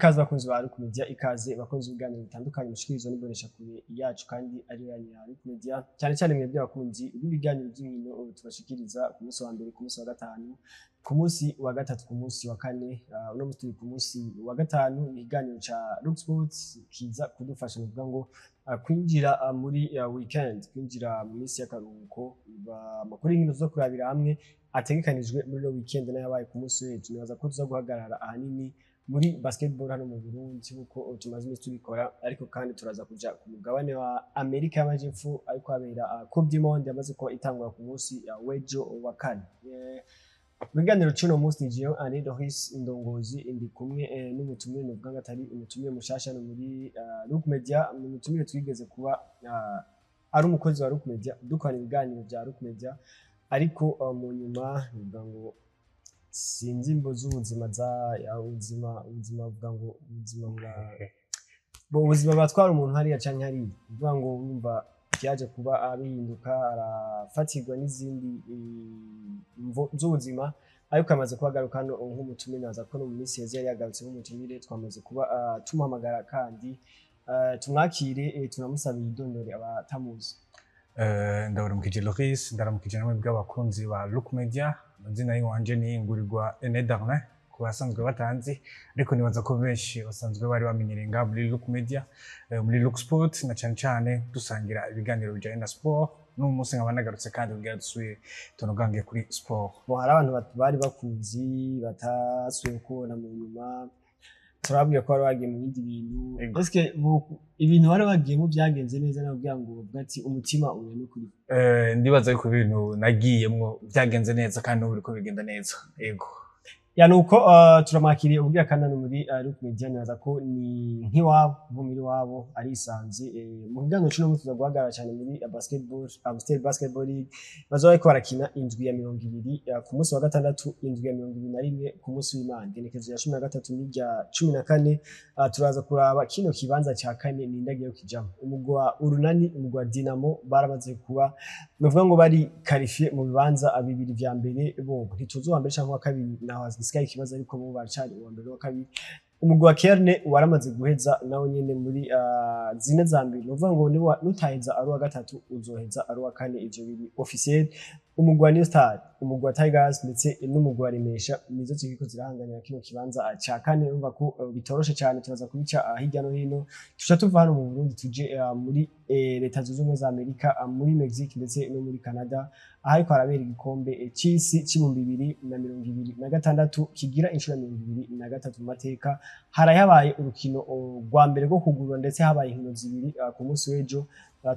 Ikaze bakunzi ba Rock Media, ikaze bakunzi b'ibiganiro bitandukanye mushikirizwa n'imboneshakure yacu kandi ari yanyu ya Rock Media, cyane cyane mwebwe abakunzi b'ibiganiro by'inkino tubashikiriza ku munsi wa mbere, ku munsi wa gatanu, ku munsi wa gatatu, ku munsi wa kane. Uno munsi turi ku munsi wa gatanu, ikiganiro ca Rock Sports kiza kudufasha kuvuga ngo kwinjira muri weekend, kwinjira mu minsi y'akaruhuko. Amakuru y'inkino zo kurabira hamwe ategekanijwe muri no weekend n'ayabaye ku munsi w'ejo, nibaza ko tuza guhagarara ahanini muri basketball hano mu Burundi nkuko tumaze iminsi tubikora, ariko kandi turaza kuja ku mugabane wa Amerika y'Amajepfo ariko habera Coupe du Monde yamaze kuba itangura ku munsi w'ejo wa kane. Mu kiganiro c'uno munsi ni jewe Anne Doris Indongozi, ndi kumwe n'umutumire, novuga ngo atari umutumire mushasha no muri Rock Media, ni umutumire twigeze kuba ari umukozi wa Rock Media, dukorana ibiganiro vya Rock Media, ariko mu nyuma novuga ngo sinzi imvo z'ubuzima za ya ubuzima, ubuzima buvuga ngo ubuzima bura bo, ubuzima buratwara umuntu hariya canke hariya, uvuga ngo wumva byaje kuba abihinduka, arafatirwa n'izindi mvo z'ubuzima, ariko amaze kuba agaruka hano nk'umutumire. Naza ko no mu minsi yeze yari yagarutse nk'umutumire, twamaze kuba tumuhamagara kandi tumwakire, tunamusabe yidondore abatamuzi. Ndabaramukije Loris, ndaramukije namwe bw'abakunzi ba Look Media. Amazina yiwanje ni Ngurirwa Aimé Darlin ku basanzwe batanzi, ariko nibaza ko benshi basanzwe bari bamenyereye ngaha muri Look Media, muri Look Sport, na cane cane dusangira ibiganiro bijanye na sport. N'uyu munsi nkaba nagarutse kandi kugira dusubire tunogange kuri sport. Bo, hari abantu bari bakuzi batasubiye kubona mu nyuma, turababwira ko bari bagiye mu bindi bintu. Eske ibintu bari bagiyemo byagenze neza nawe kugira ngo bavuge ati umutima uyu ni kuri? Ndibaza yuko ibintu nagiyemwo byagenze neza kandi n'ubu biriko bigenda neza. Yego. Ya, nuko turamwakiriye ubwira kandi hano muri Rock Media, nibaza ko ni nk'iwabo, nko muri wabo arisanze. Mu kiganiro c'uno munsi tuza guhagarara cyane muri basketball, Amstel Basketball League bazoba bariko barakina indwi ya 20 ku munsi wa gatandatu, indwi ya 21 ku munsi w'Imana, igenekerezo ya 13 n'irya 14. Turaza kuraba kino kibanza ca kane ninde agiye kukijamwo, umugwi wa Urunani, umugwi wa Dinamo baramaze kuba nuvuga ngo bari qualifié mu bibanza bibiri vya mbere, bo ntituzi uwa mbere canke uwa kabiri naho hasigaye ikibazo, ariko bo baracari uwa mbere n'uwa kabiri. Umugwi wa Kerne waramaze guheza nawo nyene muri zine za mbere, nuvuga ngo nutaheza ari uwa gatatu uzoheza ari uwa kane, ivyo biri officiel. Umugwi wa New Star, umugwi wa Tigers ndetse n'umugwi wa Remesha nizo ziriko zirahanganira kino kibanza ca kane. Urumva ko bitoroshe cyane, turaza kubica hirya no hino. Tuca tuva hano mu Burundi tuje muri Leta Zunze Ubumwe za Amerika, muri Mexique ndetse no muri Canada, aho ariko harabera igikombe c'isi c'2026 kigira inshuro ya 23 mu mateka. Harayabaye urukino rwa mbere rwo kugurura, ndetse habaye inkino zibiri ku munsi w'ejo.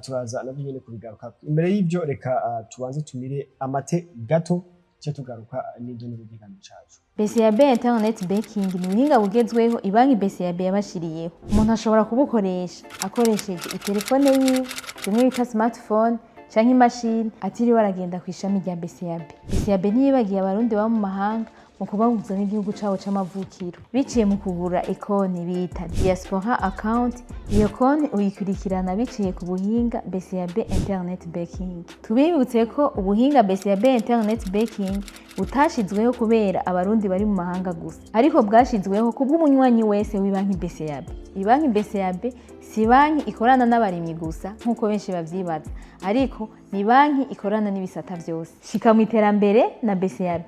Turaza navyo nyene kubigaruka. Imbere y'ivyo reka tubanze tumire amate gato, ce tugaruka n'ibyo n'ibiganiro cacu. BCAB Internet Banking ni ubuhinga bugezweho ibanki BCAB yabashiriyeho. Umuntu ashobora kubukoresha akoresheje itelefone yiwe, bimwe bita smartphone, canke imashini, atiriwe aragenda ku ishami rya BCAB. BCAB ntiyibagiye Abarundi baba mu mahanga mu kubahuza n'igihugu cabo c'amavukiro biciye mu kugura ikonti bita Diaspora Account. Iyo konti uyikurikirana biciye ku buhinga BCAB Internet Banking. Tubibutse ko ubuhinga BCAB Internet Banking butashizweho kubera Abarundi bari mu mahanga gusa, ariko bwashizweho kubw'umunywanyi wese w'ibanki BCAB. Ibanki BCAB si banki ikorana n'abarimyi gusa nk'uko benshi bavyibaza, ariko ni banki ikorana n'ibisata vyose. Shika mu iterambere na BCAB.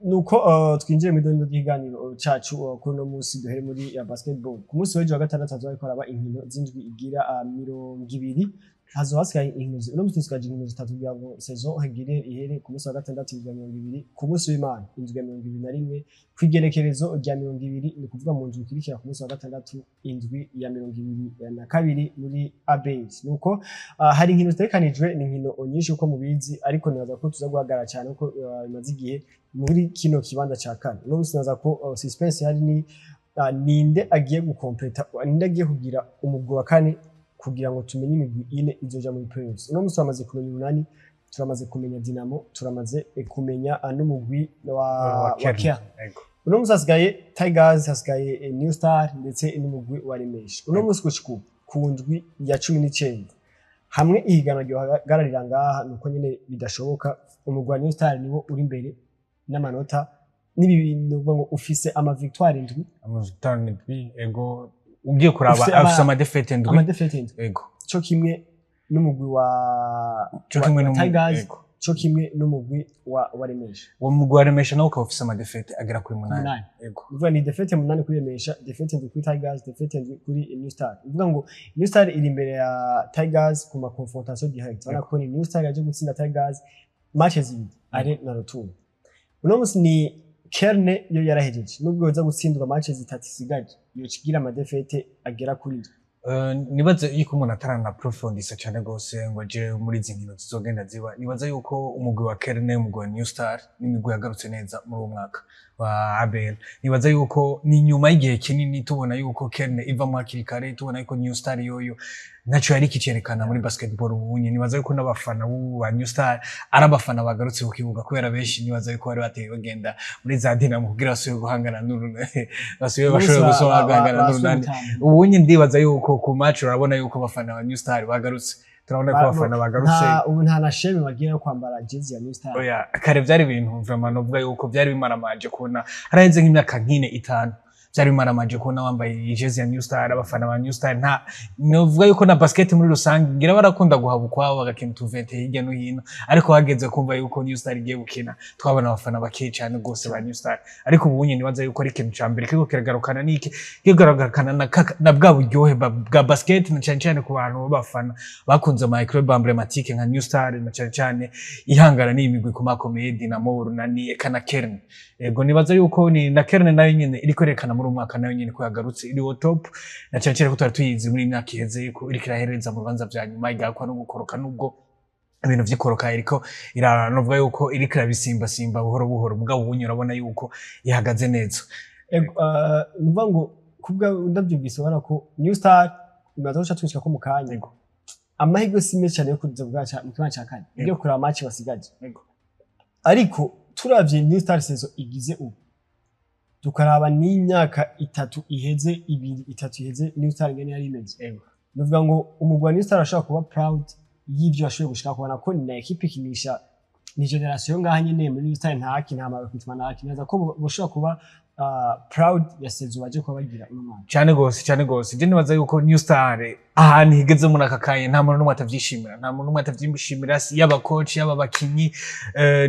Nuko twinjiye mu idondo ry'ikiganiro cacu kuri uno munsi, duhere muri basketball. Ku munsi w'ejo wa gatandatu hazoba hariko haraba inkino z'indwi igira 20, hazoba hasigaye inkino uno munsi dusigaje inkino zitatu kugira ngo saison hagire ihere ku munsi wa gatandatu, indwi ya 20, ku munsi w'Imana indwi ya 21, kw'igenekerezo rya 20, ni ukuvuga mu ndwi ikurikira ku munsi wa gatandatu, indwi ya 22 muri ABS. Nuko hari inkino zitegekanijwe, ni inkino nyinshi uko mubizi, ariko nibaza ko tuza guhagarara cyane kuko bimaze igihe muri kino kibanza ca kane. Uno munsi nibaza ko suspense hari ni ninde agiye gukompleta, ninde agiye kugira umugwi wa kane kugira ngo tumenye imigwi ine izoja muri playoffs. Uno munsi turamaze kumenya Urunani, turamaze kumenya Dinamo, turamaze kumenya n'umugwi wa Kern. Kern. Yego. Uno munsi hasigaye Tigers, hasigaye New Star ndetse n'umugwi wa Remesha. Uno munsi gushika ubu ku ndwi ya 19, hamwe ihiganwa ryohagararira ngaha, nuko nyene bidashoboka. Umugwi wa New Star niwo uri imbere n'amanota n'ibi, ni ukuvuga ngo ufise ama victoire 7. Ama victoire 7, ego. Ugiye kuraba, Ufise afise ama défaites 7. Ama défaites 7. Ego. Co kimwe n'umugwi wa Co wa kimwe wa Tigers, ego. co kimwe n'umugwi wa Remesha. Uwo mugwi wa Remesha nawo ukaba ufise ama défaites agera kuri 8. 8. Ego. Uvuga ni défaite 8 kuri Remesha, défaite 7 kuri Tigers, défaite 7 kuri New Star. Uvuga ngo New Star iri imbere ya Tigers ku ma confrontation direct. Urabona ko ni New Star yaje gutsinda Tigers matches zibiri, aller na retour. Uno musi ni Kerne yo yarahejeje, nubwo yoza gutsindwa matches zitatu isigaje, yocigira ama défaites agera kuri 7. Nibaze yuko umuntu ataranaprofondisa cyane gose ngo aje muri izi nkino zizogenda ziba, nibaza yuko umugwi wa Kerne, umugwi wa New Star n'imigwi yagarutse neza muri uwo mwaka wa ABL. Nibaza yuko ni nyuma y'igihe kinini tubona yuko Kerne ivamo hakiri kare, tubona yuko New Star yoyo ntaco yari kicerekana muri basketball. Ubunye nibaza yuko n'abafana b'ubu ba New Star ari abafana bagarutse ku kibuga, kubera benshi nibaza yuko bari bateye bagenda muri za Dinamo kugira basubire guhangana n'urunani, basubire bashobore gusohoka guhangana n'Urunani. Ubunye ndibaza yuko ku match urabona yuko abafana ba New Star bagarutse, turabona ko abafana bagarutse. Ubu nta na shame bagira yo kwambara jezi ya New Star. Oya, kare byari ibintu vraiment novuga yuko byari bimaramaje kubona, haraheze nk'imyaka nk'ine itanu byari bimaramaje kubona wambaye ijezi ya New Star, abafana ba New Star. Nta novuga yuko na basket muri rusange ngira barakunda guhaba ukwabo, bagakina utuvente hirya no hino, ariko hageze kumva yuko New Star igiye gukina, twabona abafana bake cyane rwose ba New Star. Ariko ubu nyine nibaza yuko ari ikintu ca mbere kiriko kiragarukana n'iki, kiriko kiragarukana na bwa buryohe bwa basket, na cyane cyane ku bantu b'abafana bakunze ama club emblématique nka New Star, na cyane cyane ihangana n'iyi migwi ikomakomeye, Dinamo, Urunani eka na Kerne. Ego, nibaza yuko ni na Kerne nayo nyene iriko irerekana muri uyu mwaka nayo nyene ko yagarutse, iri au top, na cyane cyane ko twari tuyizi muri iyi myaka iheze ko iriko irahereza mu bibanza vya nyuma, igakwa no gukoroka, nubwo ibintu vy'ikoroka iriko iranovuga yuko iriko irabisimbasimba buhoro buhoro, mugabo ubunye urabona yuko ihagaze neza. Ego, nuvuga ngo kubwa ndabyumvise, ubona ko New Star imaze guca twishika ko mu kanya. Ego. Amahirwe si menshi cyane yo kuza mu kibanza ca kane, ugiye kuraba match basigaje. Ego. Ariko turavye New Star saison igize ubu, tukaraba n'imyaka 3 iheze, 2, 3 iheze, New Star ingene yari imeze, Ego. nuvuga ngo umugwi wa New Star ashobora kuba proud y'ivyo washoboye gushika, kubona ko ni na équipe ikinisha, ni génération ngaha nyene muri New Star, ntaki nta ma recrutement ntaki, neza ko boshobora kuba proud ya saison baje kuba bagira uno mwaka. Cyane gose, cyane gose. Je nibaza yuko New Star ahantu igeze muri aka kanya nta muntu n'umwe atavyishimira, nta muntu n'umwe atavyishimira, si yaba coach, yaba abakinyi,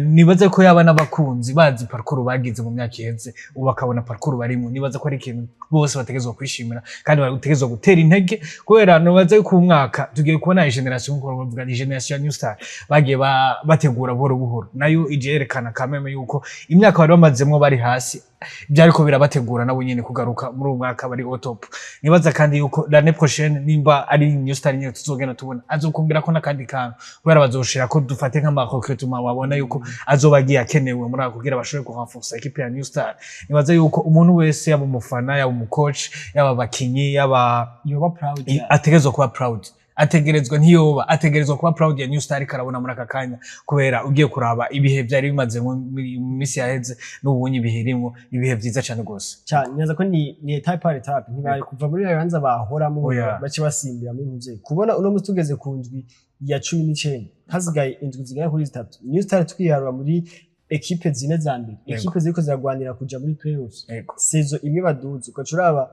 nibaza ko yaba n'abakunzi bazi parcours bagize mu myaka iheze, ubu bakabona parcours barimo, nibaza ko ari ikintu bose bategerezwa kwishimira kandi bategerezwa gutera intege, kubera nibaza yuko uyu mwaka tugiye kubona génération, nkuko bavuga ni génération ya New Star bagiye bategura buhoro buhoro, nayo ije yerekana kameme yuko imyaka bari bamazemwo bari hasi byariko birabategura nabo nyene kugaruka muri uyu mwaka bari au top. Nibaza kandi yuko l'année prochaine, nimba ari New Star nyene tuzogenda tubona, azokumbira ko n'akandi kantu, kubera bazoshira ko dufate nk'ama recrutement babona yuko azoba agiye akenewe muri ako kugira bashobore kurenforcer équipe ya New Star. Nibaza yuko umuntu wese, yaba umufana, yaba umucoach, yaba abakinyi, yaba Yoba proud ya ategerezwa kuba proud, ategerezwa ntiyoba ategerezwa kuba proud ya New Star ariko arabona muri aka kanya, kubera ugiye kuraba ibihe byari bimaze mu minsi yaheze n'ubunye ibihe irimwo, ibihe vyiza cane rwose. Cyane, neza ko ni étape par étape, ntibari kuva muri bibanza bahoramo Oya. bace basimbira muri muvyeyi. Kubona uno musi tugeze ku ndwi ya 19, hasigaye indwi zigera kuri zitatu, New Star twiharura muri équipe zine za mbere, Yego. équipe ziriko ziragwanira kuja muri playoffs, Yego. saison imwe baduze, ugaca uraba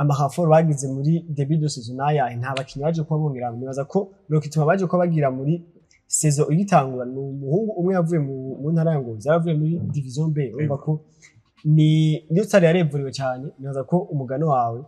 ama renforts bagize muri début de saison n'ayahe, nta bakinyi baje kuba bongera. Nibaza ko recrutement baje kuba bagira muri saison igitangura ni umuhungu umwe yavuye mu ntara ya Ngozi, yaravuye muri division B. Urumva ko ni New Star yarevuriwe cyane. Nibaza ko umugano wawe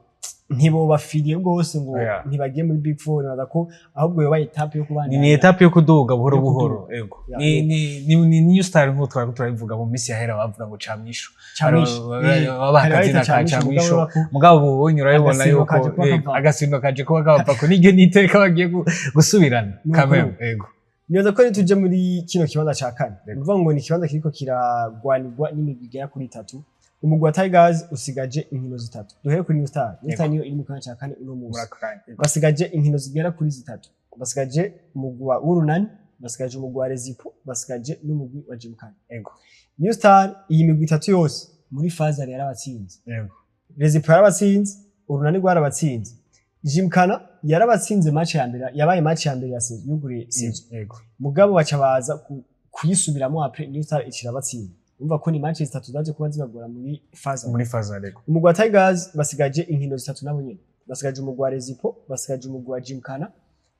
ntibobafiriye rwose ngo Oya. ntibagiye muri Big Four, nibaza ko ahubwo yobaye étape yo kubandanya. Ni étape yo kuduga buhoro Yo kuduga. buhoro, yego. Ya, Ni New Star nkuko twari turabivuga mu minsi yahera, bavuga ngo camwisho. Camwisho. Babaha Kare akazina bayita ka Camwisho, camwisho. mugabo urabona ko Mugabo ubonye urabibona agasindo yuko kaje kuba kava. Agasindo kaje kuba kava ko niryo niteka bagiye gusubirana Ni kameme ukuri. Yego. Nibaza ko nituje muri kino kibanza ca kane, Yego. ni ukuvuga ngo ni ikibanza kiriko kiragwanirwa n'imigwi igera kuri itatu. Umugwi wa Tigers usigaje inkino zitatu. Duhere kuri New Star. New Star niyo iri mu kibanza ca kane uno Muri munsi. aka kanya, yego. Basigaje inkino zigera kuri zitatu: basigaje umugwi wa Urunani, basigaje umugwi wa Rezipo, basigaje n'umugwi wa Jimkana. Yego. New Star iyi migwi itatu yose muri phase aller yarabatsinze. Yego. Rezipo yarabatsinze, Urunani rwarabatsinze, Jimkana yarabatsinze. Match ya mbere yabaye match ya mbere ya saison, yuguriye saison. Yego. Mugabo baca baza ku Kuyisubiramo après, New Star ikirabatsinda. Urumva ko ni match zitatu zaje kuba zibagora muri phase. Muri phase aller. Umugwi wa Tigers basigaje inkino zitatu nabo nyene. Basigaje umugwi wa Rezipo, basigaje umugwi wa Gymkhana,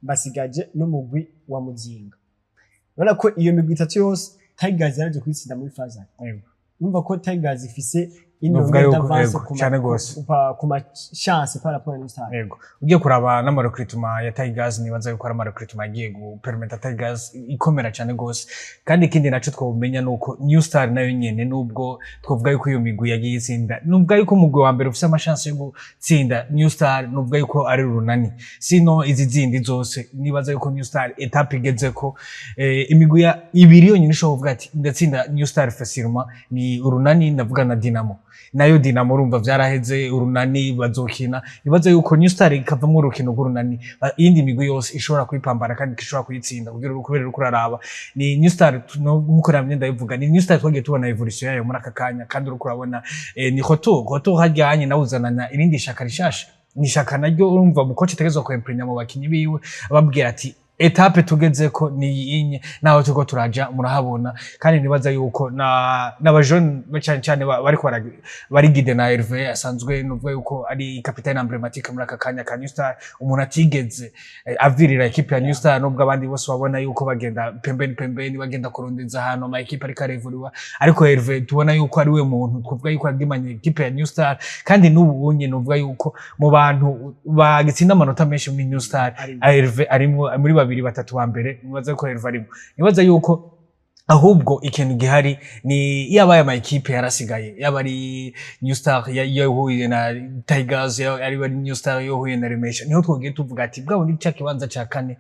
basigaje n'umugwi wa Muzinga. Urabona ko iyo migwi itatu yose Tigers yaraje kuyitsinda muri phase. Urumva ko Tigers ifise Novuga yuko, d'avance yego, cane gose. ku ma chance par rapport à New Star. Yego, ugiye kuraba n'ama recrutement ya Tigers, nibaza yuko ari ama recrutement agiye gupermeta Tigers ikomera cyane gose. Kandi ikindi naco twomenya nuko New Star nayo nyene, nubwo twovuga yuko iyo migwi yagiye itsinda, nubwo yuko umugwi wa mbere ufise ama chance yo gutsinda New Star, nubwo yuko ari Urunani, sino izi zindi zose nibaza yuko New Star étape igezeko, imigwi ya ibiri yonyine ishobora kuvuga ati ndatsinda New Star facilement ni Urunani, ndavuga na Dinamo. Nayo Dinamo urumva vyaraheze, Urunani bazokina. Nibaza yuko New Star ikavamwo urukino rw'Urunani, iyindi migwi yose ishobora kuyipambana kandi ishobora kuyitsinda kugira kubera uriko uraraba ni New Star nkuko namye ndabivuga, ni New Star twagiye tubona évolution yayo muri aka kanya. Kandi uriko urabona ni retour hajyanye nawe uzanana irindi shaka rishasha, ni ishaka naryo urumva mu coach ategerezwa kwemprenya mu bakinyi biwe, ababwira ati étape tugezeko ni iyi, naho turiko turaja murahabona. Kandi nibaza yuko na n'aba jeunes cyane cyane bariko bari guidés na Hervé, asanzwe nuvuga yuko ari capitaine emblématique muri aka kanya ka New Star, umuntu atigeze avirira équipe ya New Star, nubwo abandi bose babona yuko bagenda pembeni pembeni, bagenda kurondeza ahantu ama équipe ariko arevuriwa. Ariko Hervé tubona yuko ari we muntu twavuga yuko yagimanye équipe ya New Star. Kandi n'ubu unye nuvuga yuko mu bantu bagitsinda amanota menshi muri New Star, Hervé arimwo muri babiri batatu ba mbere. Nibaza ko Hervé arimo. Nibaza yuko ahubwo ikintu gihari ni yaba aya ma équipe yarasigaye, yaba ari New Star yahuye na Tigers, yaba ari New Star yahuye na Remesha, niho twogiye tuvuga ati bwa bundi ca kibanza ca kane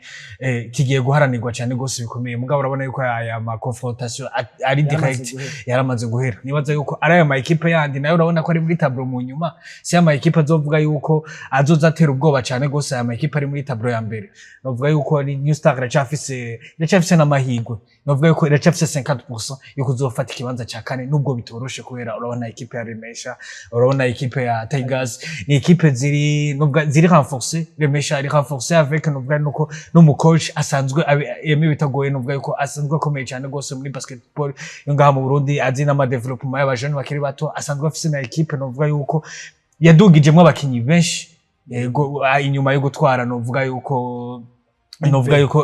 kigiye guharanirwa cyane gose bikomeye. Mugabo urabona yuko aya ma confrontation ari direct yaramaze guhera. Nibaza yuko ari aya ma équipe yandi nayo urabona ko ari muri tableau mu nyuma, si aya ma équipe azovuga yuko azoza atera ubwoba cyane gose aya ma équipe ari muri tableau ya mbere. Novuga yuko ari New Star iracafise n'amahirwe, novuga yuko iracafise 50% yo kuzofata ikibanza ca kane, nubwo bitoroshe kubera urabona équipe ya Remesha, urabona équipe ya Tigers, ni équipe ziri nubwo ziri renforcée. Remesha ari renforcée avec nubwo nuko n'umu coach asanzwe yeme bitagoye, nubwo yuko asanzwe akomeye cyane gose muri basketball yo ngaha mu Burundi, azi n'ama développement y'aba jeunes bakiri bato, asanzwe afise na équipe novuga yuko yadugijemwo abakinyi benshi. Yego, inyuma yo gutwara novuga yuko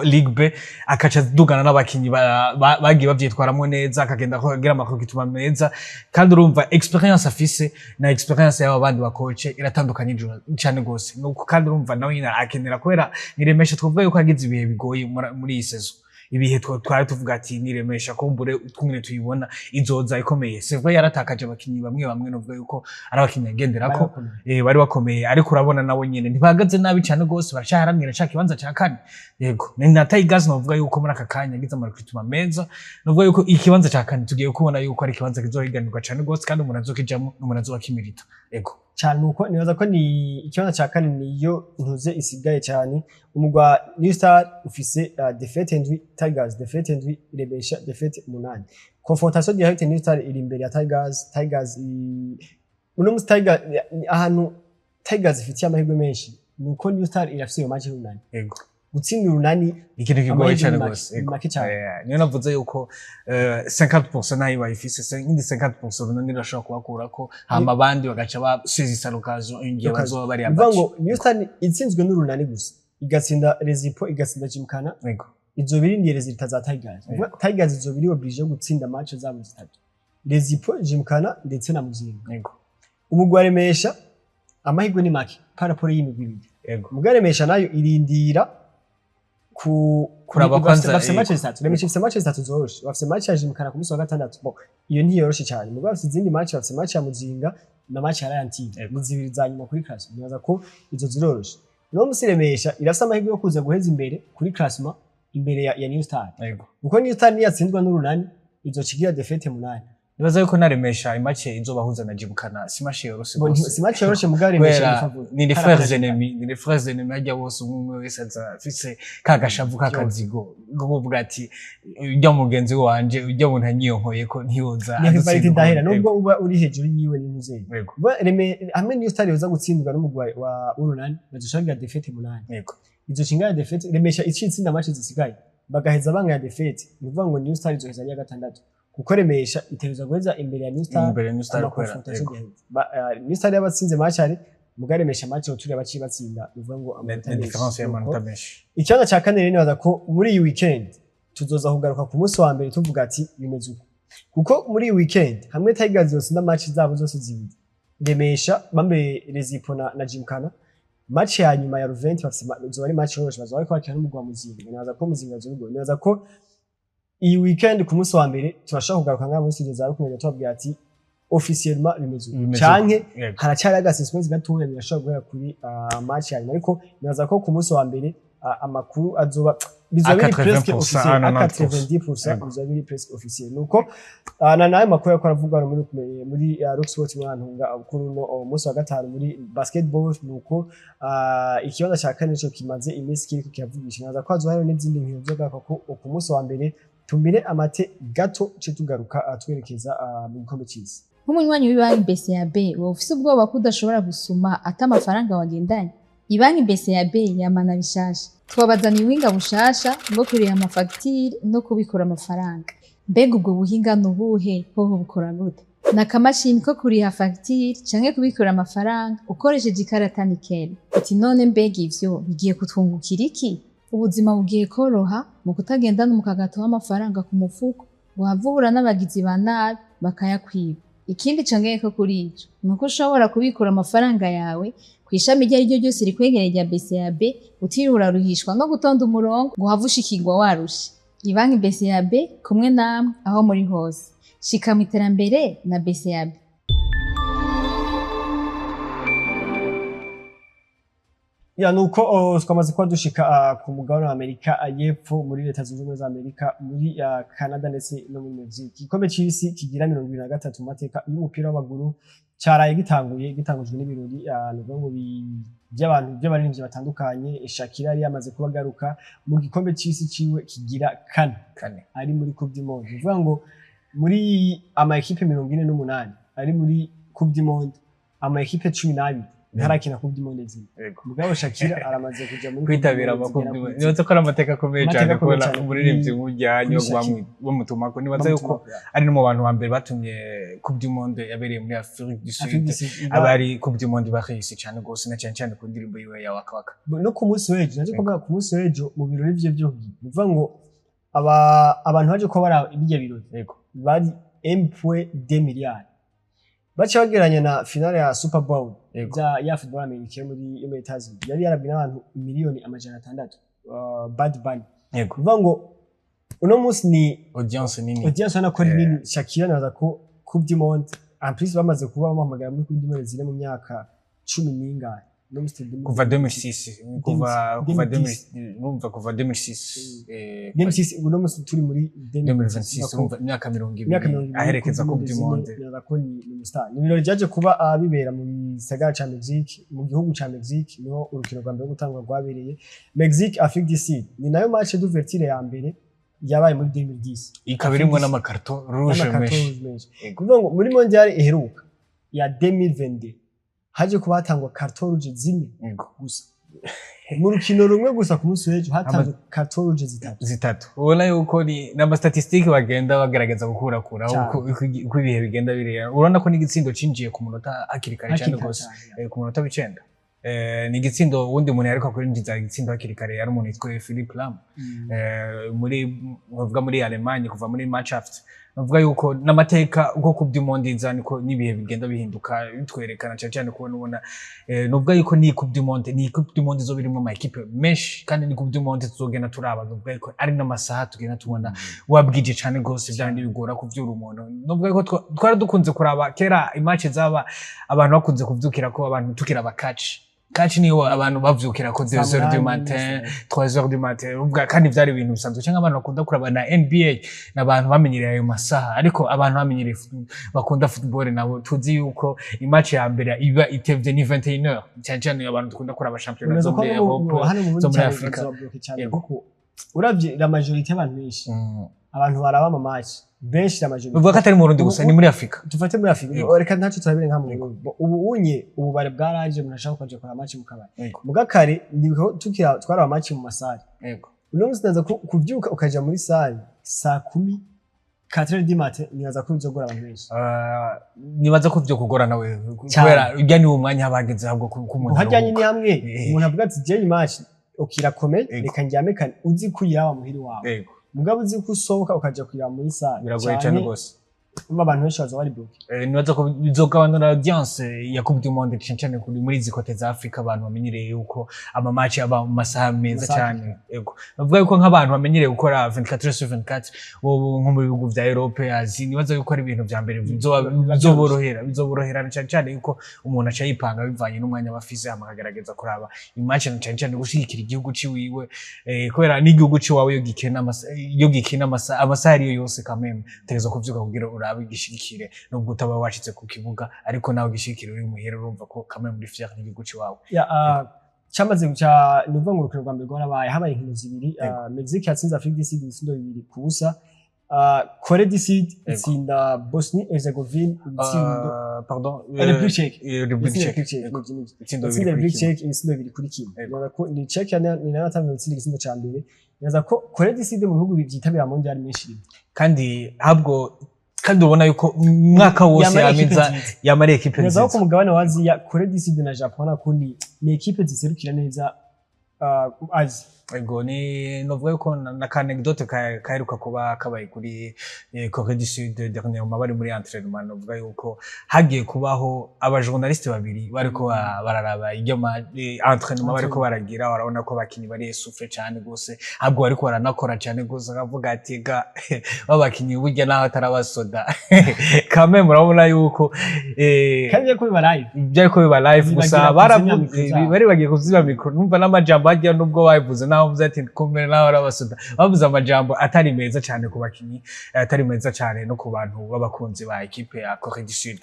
Ligue B, akaca dugana n'abakinyi bagiye bavyitwaramwo neza, akagenda agira ama recrutement meza. Kandi urumva expérience afise na expérience y'aba bandi ba coach iratandukanye cane gose. Nuko kandi urumva nawe nyine akenera, kubera niremesha twavuga yuko yagize ibihe bigoye muri iyi saison, ibihe twari tuvuga ati niremesha kumbure twumwe tuyibona izoza ikomeye. C'est vrai, yaratakaje abakinyi bamwe bamwe, novuga yuko ari abakinyi agenderako bari bakomeye, ariko urabona nabo nyene ntibahagaze nabi cyane gose, baracyaharanira ca kibanza ca kane. Yego, ni na Tigers novuga yuko muri aka kanya yagize ama recrutement meza, novuga yuko ikibanza ca kane tugiye kubona yuko ari ikibanza kizohiganirwa cane gose, kandi umuntu azokijamwo n'umuntu azokimirita. Yego. Cyane, uko nibaza ko ni ikibanza cya kane niyo ntuze isigaye cyane. Umugwa New Star ufise défaite ndwi, Tigers défaite ndwi, Remesha défaite umunani. Confrontation directe, New Star iri imbere ya Tigers. Tigers uno musi Tigers ahantu Tigers ifitiye amahirwe menshi ni uko New Star irafise iyo match y'Urunani. Gutsinda Urunani Ikintu kigoye amahirwe cyane ni make, gose. ni make cyane. Niyo navuze yuko 50% nayo bayifise, indi 50% Urunani rurashobora kubakurako, hama abandi bagaca basezisa l'occasion igihe bazoba bari Bivuga abaci. ngo New Star itsinzwe n'Urunani gusa, igatsinda Rezipo, igatsinda Gymkhana, izo biri ni résultats za Tigers. Bivuga Tigers izo biri obligé yo gutsinda match zabo zitatu, Rezipo, Gymkhana ndetse na Muzinga. Umugwi wa Remesha amahirwe ni make par rapport y'imigwi ibiri. Umugwi wa Remesha nayo irindira ku Kuraba kwanza, bafise match zitatu. Remesha ifise match zitatu zoroshe. Bafise match ya Gymkhana ku munsi wa gatandatu. Bon, iyo ntiyoroshe cyane. Mugabo bafise izindi match, bafise match ya Muzinga na match ya Ryan TV. Ni zibiri za nyuma kuri classement. Nibaza ko izo ziroroshe. No musi Remesha irafise amahirwe yo kuza guheza imbere kuri classement, imbere ya New Star. Kuko New Star niyatsinzwa n'Urunani izocigira défaite munani. Nibaza yuko naremesha i match izobahuza na Gymkhana si match yoroshe Bon, gose. si match yoroshe, mugabo Remesha Kubera iri favori. ni les frères ennemis, ni les frères ennemis hajya bose, umwe umwe wese aza afise ka gashavu k'akazigo ko kuvuga ati ujya mugenzi wanje, ujya muntu anyiyonkoye ko ntiyoza Ni rivalité adutsinda. idahera nubwo uba uri hejuru yiwe n'intuzeye. Kuba hamwe New Star yoza gutsindwa n'umugwi wa Urunani, bazoshagira défaite munani. Izo cingana défaite, Remesha icitsinda match zisigaye. Bagaheza banganya défaite, ni ukuvuga ngo New Star izoheza ari iya gatandatu, kuko Remesha itegerezwa guheza imbere ya New Star. Imbere ya New Star kubera Ama confrontation gaheza. New Star yabatsinze match ari muga Remesha match retour baciye batsinda, ni ukuvuga ngo amanota ni menshi. différence y'amanota Nuko menshi. Ikibanza ca kane rero, nibaza ko muri iyi weekend tuzoza kugaruka ku munsi wa mbere tuvuga ati bimeze uko, kuko muri iyi weekend hamwe Tigers yotsinda match zabo zose zibiri, Remesha bambe Rezipo na Gymkhana, match ya nyuma ya Ruventi bafise izoba ari match yoroshe, bazoba bariko bakina n'umugwi wa Muzinga. Nibaza ko Muzinga azobigoye. Nibaza ko iyi weekend ku munsi wa mbere turashobora kugaruka ngaha muri studio za Rukumenya tubabwira ati officiellement bimeze uko, Bimeze canke uko. Yego. haracyari aga suspense gatoya, birashobora guhera kuri match ya nyuma. Ariko nibaza ko ku munsi wa mbere amakuru azoba bizoba biri presque 80%, officiel, à à 90%. 90% Yego. bizoba biri presque officiel. Nuko na nayo makuru yako aravugwa muri Rock Sport, mwantunga, kuri uno munsi wa gatanu muri basketball, nuko ikibanza ca kane nico kimaze iminsi kiriko kiravugisha. Nibaza ko hazoba hariho n'izindi nkino zogaruka ko ku munsi wa mbere. Tumire amate gato ce tugaruka twerekeza mu gikombe c'isi. Nk'umunywanyi w'ibanki BCAB, wowe ufise ubwoba ko udashobora gusuma ata amafaranga wagendanye? Ibanki BCAB yamana bishasha, twabazaniye ubuhinga bushasha bwo kuriha amafagitire no kubikura amafaranga. Mbega ubwo buhinga ni ubuhe? Hoho bukora gute? Ni akamashini ko kuriha fagitire canke kubikura amafaranga ukoresheje ikarata Nickel. Uti none mbega ivyo bigiye kutwungukira iki? Ubuzima bugiye koroha mu kutagendana umukagato w'amafaranga ku mufuko ngo uhave uhura n'abagizi ba nabi bakayakwiba. Ikindi congeyeko kuri ico ni uko ushobora kubikura amafaranga yawe kw'ishami iryo ari ryo ryose rikwegereye rya BCAB, utiriwe uraruhishwa no gutonda umurongo ngo uhave ushikirwa warushe. Ibanki BCAB, kumwe namwe aho muri hose. Shika mu iterambere na BCAB. Ya, nuko twamaze kuba dushika ku mugabane wa Amerika y'Epfo, muri Leta Zunze Ubumwe za Amerika, muri Canada ndetse no muri Mexique. Igikombe c'isi kigira 23 mu mateka y'umupira w'amaguru caraye gitanguye, gitangujwe n'ibirori ni ukuvuga ngo by'abantu, by'abaririmbyi batandukanye. Shakira yari yamaze kuba agaruka mu gikombe c'isi ciwe kigira kane Kane. ari muri Coupe du Monde. Ni ukuvuga ngo muri ama ekipe 48 ari muri Coupe du Monde, ama ekipe 12 ntarakina Coupe du Monde zimwe. Mugabo Shakira aramaze kuja muri Kwitabira Coupe du Monde amakuru zigera kuri nibaza ko ari amateka akomeye Amateka cyane akomeye kubona cyane umuririmbyi nk'ujyanye kuri Shakira. Bamutumako, nibaza yuko ari no mu bantu ba mbere batumye Coupe du Monde yabereye muri Afrique du Afrique du Sud Sud aba ari Coupe du Monde bahise cyane rwose, na cyane cyane ku ndirimbo yiwe ya Waka Waka. No ku munsi w'ejo naje kuvuga, ku munsi w'ejo mu birori vye vyo kugira, ni ukuvuga ngo abantu baje kuba bari birya birori bari 1.2 miliyari, baca bagereranya na finale ya Super Bowl ya football américain muri Etats-Unis, yari yarabwe n'abantu 600,000,000, Bad Bunny. Kuvuga ngo uno munsi ni Audience nini. Audience ubona ko ari nini. Shakira naza ko Coupe du Monde, en plus bamaze kuba bamuhamagara muri Coupe du Monde zine mu myaka cumi n'ingahe, no munsi turi Kuva 2006, kuva 2010. 2000, urumva kuva 2006 2006, uno munsi turi muri 2026, urumva imyaka mirongo imyaka ibiri 20 aherekeza Coupe du Monde. Nibaza ko ni umustar. Ni ibirori byaje kuba bibera mu gisagara ca Mexique, mu gihugu ca Mexique, niho urukino rwa mbere rwo gutangwa rwabereye, Mexique Afrique du Sud. Ni nayo match d'ouverture ya mbere yabaye muri 2010. Ikaba irimwo n'ama carton rouge n'ama carton menshi. rouge menshi. Kuvuga ngo muri mondial iheruka ya 2022 haje kuba hatangwa carton rouge zine gusa mu rukino rumwe gusa. Ku munsi w'ejo hatanzwe carton rouge zitatu. Zitatu. Ubona yuko ni n'ama statistiques bagenda bagerageza gukurakuraho Cyane. uko ibihe bigenda birera. Urabona ko n'igitsindo cinjiye ku munota hakiri kare cyane Hakiri kare rwose. cyane. Ku munota w'icenda. Ni igitsindo uwundi muntu yaheruka kwinjiza igitsindo hakiri kare yari umuntu yitwa Philipp Lahm muri bavuga muri Allemagne, kuva muri Mannschaft. Bavuga yuko n'amateka uko Coupe du Monde iza niko n'ibihe bigenda bihinduka, bitwerekana cyane cyane kubona ubona nuvuga yuko ni Coupe du Monde, ni Coupe du Monde izoba irimwo ama équipe menshi, kandi ni Coupe du Monde tuzogenda turaba, nuvuga yuko ari n'amasaha tugenda tubona wabwije cyane rwose, bya bindi bigora kuvyura umuntu. Nuvuga yuko twari dukunze kuraba kera i match zaba abantu bakunze kuvyukira ko abantu tukiraba catch. Catch niyo abantu bavyukira ko 2 heures du matin, 3 heures du matin, uvuga kandi vyari ibintu bisanzwe, cyangwa abantu bakunda kuraba na NBA, n'abantu bamenyereye ayo masaha. Ariko abantu bamenyereye bakunda football nabo tuzi yuko i match ya mbere iba itevye ni 21h, cyane cyane abantu dukunda kuraba championnat zo muri Europe, hano mu zo muri Burundi cyane Afrika. bazobloke cyane, kuko uravye la majorité y'abantu benshi, abantu baraba ama match benshi, la majorité. Uvuga ko atari mu Burundi gusa, ni muri Afrika. Dufate muri Afrika. Reka ntacyo turabire nka mu Burundi. Ubu unye ububare bwaraje, umuntu ashaka kuja kuraba match mu kabari. Muga kare niho tukira twaraba match mu ma salles. Uno munsi naza kuvyuka ukaja muri salle saa 10, 4 du matin, nibaza ko bizogora abantu benshi. Nibaza ko vyo kugorana we Cyane. kubera urya ni umwanya habageze ahubwo ko umuntu Uhajyanye aruhuka. ni hamwe umuntu avuga ati: "Jewe match okirakomeye, reka ndyame kare." Uzi ko uyiraba muhira wawe, mugabo uzi ko usohoka ukaja kuyiraba muri salle, Biragoye cyane rwose. Umva, abantu benshi baza bari bloqué. Nibaza ko bizogabanura audience ya Coupe du Monde, cyane cyane kuri muri izi côté za Afrika, abantu bamenyereye yuko ama match aba mu masaha meza Amasaha. cyane. Yego, bavuga yuko nk'abantu bamenyereye gukora 24 heures sur 24, bo nko mu bihugu vya Europe, Asie, nibaza yuko ari ibintu vya mbere bizoborohera cyane cyane yuko umuntu aca yipanga bivanye n'umwanya aba afise, hama akagerageza kuraba i match, na cyane cyane gushigikira igihugu ciwiwe, kubera n'igihugu ciwawe iyo gikina amasaha ariyo yose, kameme utegerezwa kuvyuka kugira urabe igishigikire, nubwo utaba washitse ku kibuga, ariko nawe ugishigikire uri muhira, urumva ko kamwe muri fier n'igihugu ciwawe. Ya, cyamaze guca, ni ukuvuga ngo urukino rwa mbere rwarabaye, habaye inkino zibiri. Mexique yatsinze Afrique du Sud ibitsindo 2-0. Corée du Sud itsinda Bosnie Herzegovine ibitsindo Pardon. République Tchèque. République Itsinda Tchèque. République Tchèque, Yego. nivyo, nivyo. Ibitsindo Yatsinze bibiri kuri République kimwe. Tchèque ibitsindo 2-1. Yego. Nibaza ko ni Tchèque ni nayo yatanze gutsinda igitsindo ca mbere. Nibaza ko Corée du Sud mu bihugu vyitabira mondial menshi rimwe. Kandi ahubwo kandi ubona yuko umwaka wose Yama ari équipe yamiza nziza. yama ari équipe Nibaza ko nziza. ku mugabane wa Aziya, Corée du Sud na Japon ko ni équipe ziserukira neza Asie. Ego, ni novuga yuko na ka anecdote kaheruka kuba kabaye kuri Corée du Sud dernièrement, bari muri entraînement, novuga yuko hagiye kubaho aba journaliste babiri bariko bararaba iryo entraînement bariko baragira, barabona ko abakinyi bari essoufflé cane gose, ahubwo bariko baranakora cane gose, akavuga ati: "Ga babakinyi burya naho atari abasoda kame murabona yuko Kandi ko biba live. Byariko biba live gusa. Bibagira Baravuze kuzimya micro zabo. Bari bagiye kuzimya micro, numva n'amajambo hagiye, nubwo babivuze naho bavuze ati kumere naho ari abasoda, bavuze amajambo atari meza cyane ku bakinyi, atari meza cyane no ku bantu b'abakunzi ba équipe ya Corée du Sud.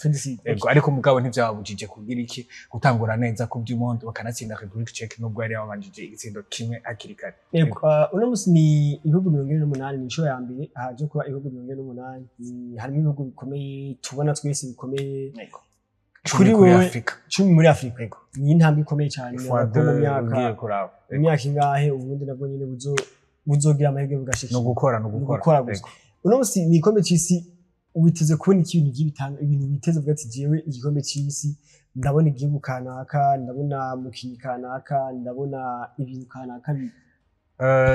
Yego, ariko mugabo ntivyababujije kugira iki? Gutangura neza Coupe du Monde, bakanatsinda République Tchèque nubwo yari yabanjije igitsindo kimwe hakiri kare. Yego, uno musi ni ibihugu 48, ni inshuro ya mbere haje kuba ibihugu 48. Harimo ibihugu bikomeye tubona twese bikomeye. Kuri Kuri kuri wewe, Afrika. 10 muri Afrika. Yego. Ni intambwe ikomeye cyane. Fois Nibaza ko mu deux myaka ugiye kuraba. mu myaka ingahe Uburundi nabwo nyene buzogira amahirwe bugashikira. No gukora, no Ni gukora. gukora gusa. Yego. Uno musi ni igikombe c'isi, witeze kubona ikintu by'ibitanga, ibintu witeze uvuga ati: "Jewe igikombe c'isi ndabona igihugu kanaka, ndabona mukinyi kanaka, ndabona ibintu kanaka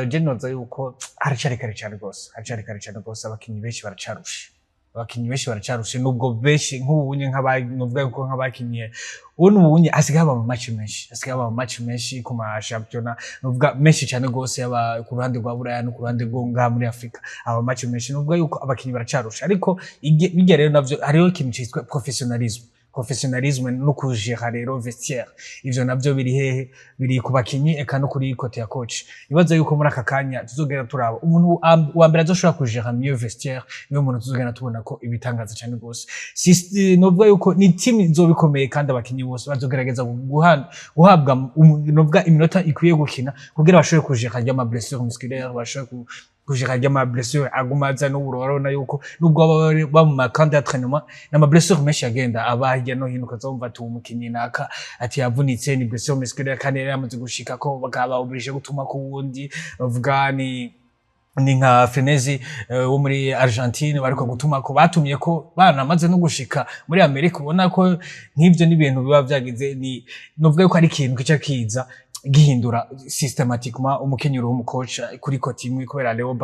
Je noza yuko haracari kare cyane rwose, haracari kare cyane rwose. Abakinyi benshi baracarushe, abakinyi benshi baracarushe, nubwo benshi nk'ubunye nuvuga yuko nk'abakinyi ubu n'ubunye hasigaye haba ama match menshi, hasigaye haba ama match menshi ku ma shampiyona, nuvuga menshi cyane rwose, yaba ku ruhande rwa Buraya no ku ruhande rwo ngaha muri Afrika haba match menshi. Nuvuga yuko abakinyi baracarushe, ariko bijya rero navyo hariho ikintu cyitwa professionnalisme, professionnalisme no kujera rero vestiaire. Ivyo navyo biri hehe? Biri ku bakinyi eka no kuri côté ya coach. Nibaza yuko muri aka kanya tuzogenda turaba umuntu wa mbere azoshobora kujera mieux vestiaire, niwe muntu tuzogenda tubona ko ibitangaza cyane rwose. Novuga yuko ni team izoba ikomeye, kandi abakinyi bose bazogerageza guhabwa novuga iminota ikwiye gukina kugira bashobore kujera ry'ama blessure musculaire, bashobore kujera ry'ama blessure aguma aza. N'ubu urabona yuko nubwo baba bari ba mu ma camp d'entraînement, n'ama blessure menshi agenda aba hirya no hino, ukazumva ati uwo mukinyi naka ati yavunitse, ni blessure musculaire, kandi yari yamaze gushika ko bakaba obligé gutuma ku wundi. Bavuga ni nka Fenezi wo muri Argentine bariko gutuma ko batumye ko banamaze no gushika muri Amerika. Ubona ko nk'ivyo n'ibintu biba vyagize, ni novuga yuko ari ikintu kica kiza gihindura systématiquement umukenyero w'umu coach kuri côté imwe, kubera Leo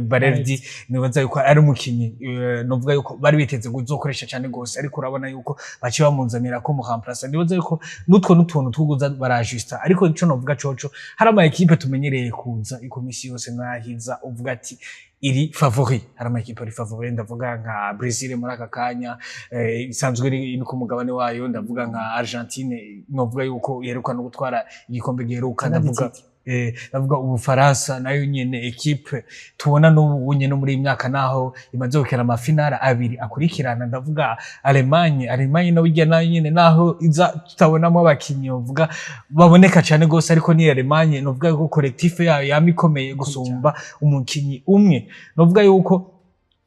Bareldi nibaza yuko ari umukinyi novuga yuko bari biteze kuzokoresha cyane gose, ariko urabona yuko baciye bamuzanira ko mu remplacer. Nibaza yuko nutwo n'utuntu twuguza barajusta, ariko ico novuga coco hari ama équipe tumenyereye kuza iko misi yose nahiza uvuga ati iri favori, hari ama équipe ari favori. Ndavuga nka Brazil muri aka kanya isanzwe iri ku mugabane wayo, ndavuga nka Argentine, novuga yuko iheruka no gutwara igikombe giheruka, ndavuga Ubufaransa nayo nyene, équipe tubona n'ubu nyene muri iyi myaka naho imaze gukina ama finale abiri akurikirana. Ndavuga Allemagne, Allemagne nayo irya nayo nyene naho iza tutabonamo abakinyi bavuga baboneka cyane gose, ariko ni Allemagne novuga ko collectif yayo yama ikomeye gusumba umukinyi umwe. Novuga yuko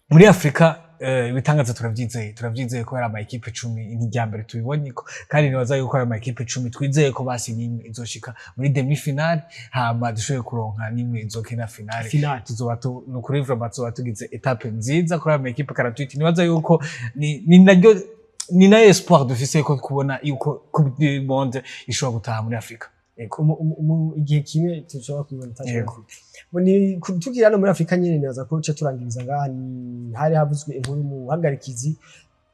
muri Afrika Ibitangaza turavyizeye ko ari ama équipe 10, ni irya mbere tubibonye ko, kandi nibaza yuko ayo ma équipe 10 twizeye ko basi n'imwe izoshika muri demi finale, hama dushoboye kuronka n'imwe izokina finale. Finale. Tuzoba tu ni ukuri vraiment tuzoba tugize étape nziza kuri ayo ma équipe 48. Nibaza yuko ni naryo, ni nayo espoir dufise ko kubona yuko Coupe du Monde ishobora gutaha muri Afrika. Yego. Igihe kimwe tushobora kubibona itaje muri Yego. Afrika. Bo ni tukiri hano muri Afrika nyene, nibaza ko ce turangiriza ngaha, ni hari havuzwe inkuru mu hagarikizi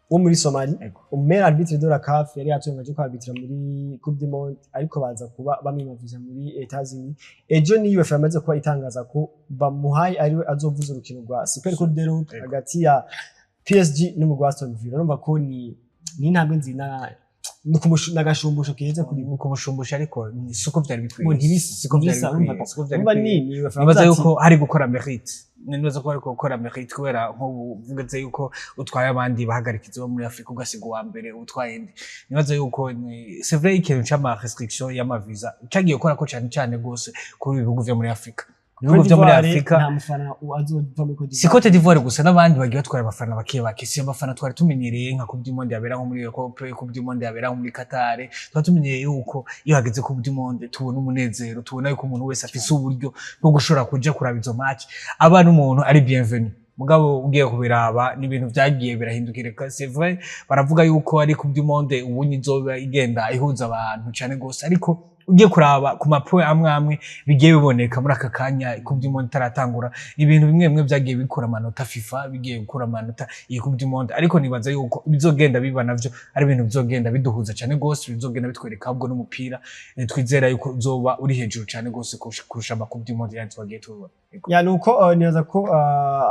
wo muri Somali, meilleur arbitre de la CAF, yari yatowe ngo aje kwarbitra muri Coupe du Monde, ariko baza kuba bamwimaviza muri Etats-Unis. Ejo ni UEFA yamaze kuba itangaza ko bamuhaye ariwe azovuza urukino rwa Super Coupe d'Europe hagati ya PSG n'umugwi wa Aston Villa. Urumva ko ni intambwe nziza, ni n'agashumbusho keza kuri Ni kumushumbusha, ariko siko vyari bikwiye. Ngo ntibisa. Siko vyari Ntibisa, bikwiye. urumva. Siko vyari Urumva bikwiye. ni UEFA Nibaza yavuze ati, yuko hari gukora mérite, nibaza ko hari gukora mérite, kubera nk'ubu uvuze yuko utwaye abandi bahagarikizi bo muri Afrika, ugasiga uwa mbere utwaye indi. Nibaza yuko c'est vrai, ikintu c'ama restriction y'ama visa cagiye gukora ko cane cane gose kuri ibi bihugu vyo muri Afrika, ibihugu Cote vyo muri d'Ivoire, Afrika. Nta mufana azova muri Cote Si d'Ivoire. Cote d'Ivoire gusa, n'abandi bagiye batwara abafana bake bake. Si abafana twari tumenyereye nka Coupe du Monde yabera nko muri Europe, Coupe du Monde yabera nko muri Qatar. Twari tumenyereye yuko iyo hageze Coupe du Monde tubona umunezero, tubona yuko umuntu wese afise uburyo bwo gushobora kuja kuraba izo match, aba n'umuntu ari bienvenu. Mugabo ugiye kubiraba, ni ibintu vyagiye birahindukira. C'est vrai, baravuga yuko ari Coupe du Monde ubu izoba igenda ihuza abantu cane gose, ariko ugiye kuraba ku ma points amwe amwe bigiye biboneka muri aka kanya Coupe du Monde itaratangura, ibintu bimwe bimwe vyagiye bikura amanota FIFA, bigiye gukura amanota iyi Coupe du Monde. Ariko nibaza yuko bizogenda biba navyo ari ibintu bizogenda biduhuza cane gose, bizogenda bitwereka ahubwo n'umupira. Twizera yuko uzoba uri hejuru cane gose kurusha ama Coupe du Monde yandi twagiye tubona. Yego. Ya, nuko nibaza ko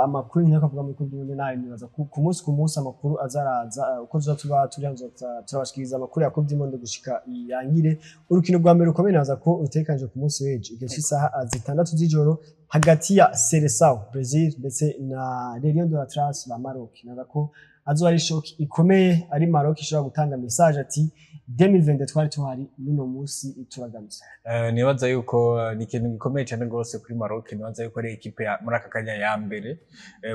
amakuru nk'uko avuga muri Coupe du Monde nayo, nibaza ko ku munsi amakuru azaraza, uko tuza tuba turi hano turabashikiriza amakuru ya Coupe du Monde gushika irangire. Urukino rwa mbere rukomeye nibaza ko rutegekanijwe ku munsi w'ejo igihe cy'isaha 6 z'ijoro hagati ya Seleção Brazil ndetse na Les Lions de l'Atlas ba Maroc. Nibaza ko azoba ari choc ikomeye, ari Maroc ishobora gutanga message ati 2022 twari tuhari, n'uno munsi turagamije. Nibaza yuko ni ikintu gikomeye cyane rwose kuri Maroc. Nibaza yuko ari équipe muri aka kanya ya mbere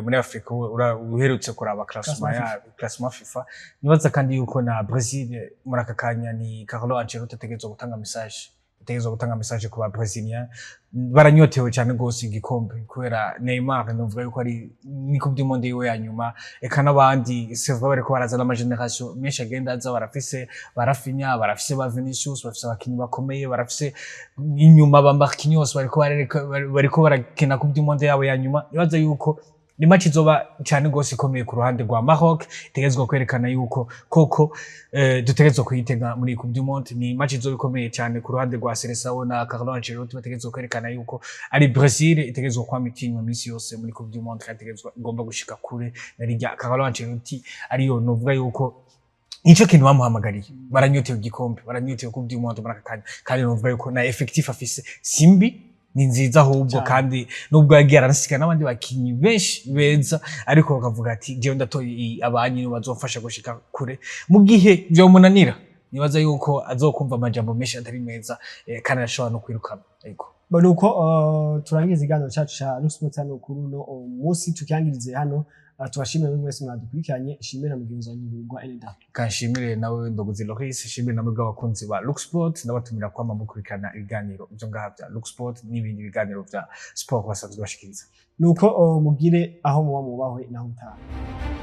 muri Afrika, uherutse kuraba classement ya classement FIFA. Nibaza kandi yuko na Brazil muri aka kanya ni Carlo Ancelotti ategerezwa gutanga message, ategerezwa gutanga message ku ba Brazilian. Baranyotewe cyane rwose igikombe, kubera Neymar novuga yuko ari ni Coupe du Monde yiwe ya nyuma, eka n'abandi. C'est vrai, bariko barazana ama génération menshi agenda aza, barafise ba Raphinha, barafise ba Vinicius, barafise abakinyi bakomeye, barafise inyuma ba Marquinhos, bariko barereka, bariko barakina Coupe du Monde yabo ya nyuma. Nibaza yuko ni match izoba cyane rwose ikomeye ku ruhande rwa Maroc, itegerezwa kwerekana yuko koko dutegerezwa kuyitega muri Coupe du Monde. Ni match izoba ikomeye cyane ku ruhande rwa Seleção na Carlo Ancelotti, bategerezwa kwerekana yuko ari Brazil itegerezwa kwama itinywa iminsi yose muri Coupe du Monde, kandi itegerezwa igomba gushika kure na rirya Carlo Ancelotti ariyo novuga yuko nico kintu bamuhamagariye. Baranyotewe igikombe, baranyotewe Coupe du Monde muri aka kanya, kandi novuga yuko na effectif afise simbi, ni nziza ahubwo. Cyane. Kandi nubwo yagiye aranasiga n'abandi bakinyi benshi beza, ariko bakavuga ati jewe ndatoye abanyi nibo bazomfasha gushika kure. Mu gihe vyomunanira, nibaza yuko azokumva amajambo menshi atari meza, kandi arashobora no kwirukana. Yego. Bo nuko turangiza ikiganiro cyacu ca Lux Sport hano kuri uno munsi, tukiyangirize hano. Tubashimire buri wese mwadukurikiranye, shimire na mugenzi wanjye Ngurwa Eleda. Kanshimire nawe Ndogozi Loris, shimire namwe bw'abakunzi ba Lux Sport, ndabatumira kwama mukurikirana ibiganiro byo ngaha bya Lux Sport n'ibindi biganiro vya sport basanzwe bashikiriza. Nuko mugire aho muba mubahwe naho mutaha.